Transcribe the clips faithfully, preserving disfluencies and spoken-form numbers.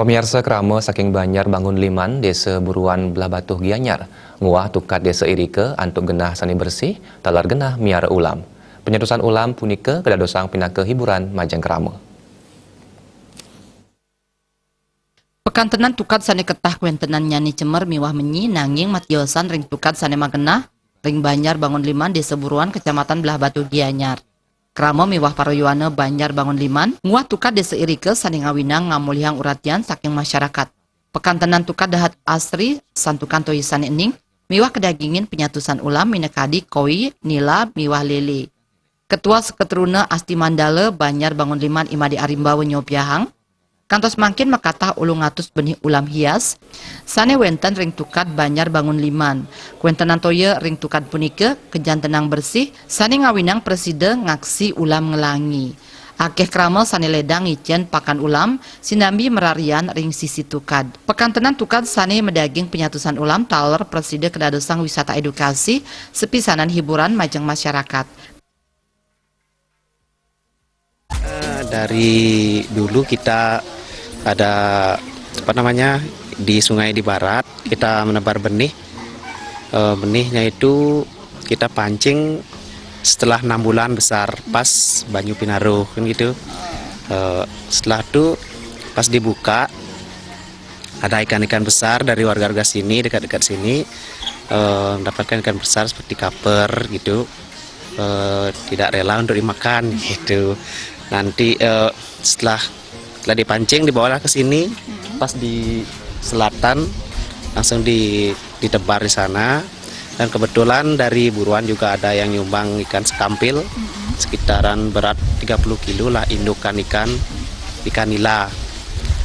Pamiarsa, krama saking Banjar Bangun Liman, Desa Buruan Belah Batuh, Gianyar, nguah tukad Desa irika antuk genah sane bersih, taler genah miara ulam. Penyatusan ulam punika kadadosang pinaka hiburan majeng krama. Pekantenan tukad sane ketah kwentenannyane cemer miwah menyi, nanging matiosan ring tukad sane magenah ring Banjar Bangun Liman, Desa Buruan, Kecamatan Belah Batuh, Gianyar. Krama miwah para yowana Banjar Bangun Liman nguah tukad Desa irika sane ngawinang ngamolihang uratian saking masyarakat. Pekantenan tukad dahat asri santukan toya sane ening miwah kadagingin penyatusan ulam minakadi koi, nila, miwah lele. Ketua Seketruna Asti Mandala Banjar Bangun Liman, I Made Arimbawa, nyobiahang, kantos mangkin makatah ulung atus benih ulam hias sane wenten ring tukad Banjar Bangun Liman. Kwentenan toya ring tukad punika kajantenang bersih, sane ngawinang prasida ngaksi ulam nglangi. Akeh krama sane ledang ngicen pakan ulam sinambi mararian ring sisi tukad. Pekantenan tukad sane madaging penyatusan ulam taler prasida kadadosang wisata edukasi, sepisanan hiburan majeng masyarakat. Eh, dari dulu kita ada, apa namanya, di sungai di barat, kita menebar benih. Eh, benihnya itu kita pancing setelah enam bulan besar, pas banyu pinaruh, kan gitu. Eh, setelah itu pas dibuka, ada ikan-ikan besar dari warga-warga sini, dekat-dekat sini, eh, mendapatkan ikan besar seperti kaper gitu. Eh, tidak rela untuk dimakan gitu. Nanti, eh, setelah setelah dipancing, dibawalah ke sini, pas di selatan, langsung di ditebar di sana. Dan kebetulan dari Buruan juga ada yang nyumbang ikan sekampil, sekitaran berat tiga puluh kilo lah, indukan ikan, ikan nila.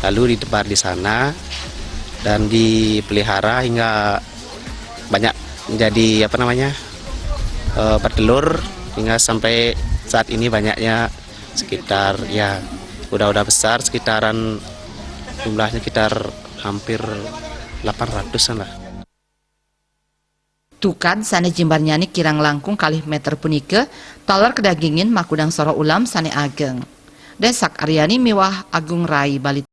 Lalu ditebar di sana dan dipelihara hingga banyak menjadi, apa namanya, eh, bertelur, hingga sampai saat ini banyaknya sekitar, ya, udah-udah besar, sekitaran, jumlahnya sekitar hampir delapan ratusan lah. Tukad sane jimbarnyane kirang langkung kalih meter punika taler kadagingin makudang soroh ulam sane ageng. Desak Aryani miwah Agung Rai, Bali.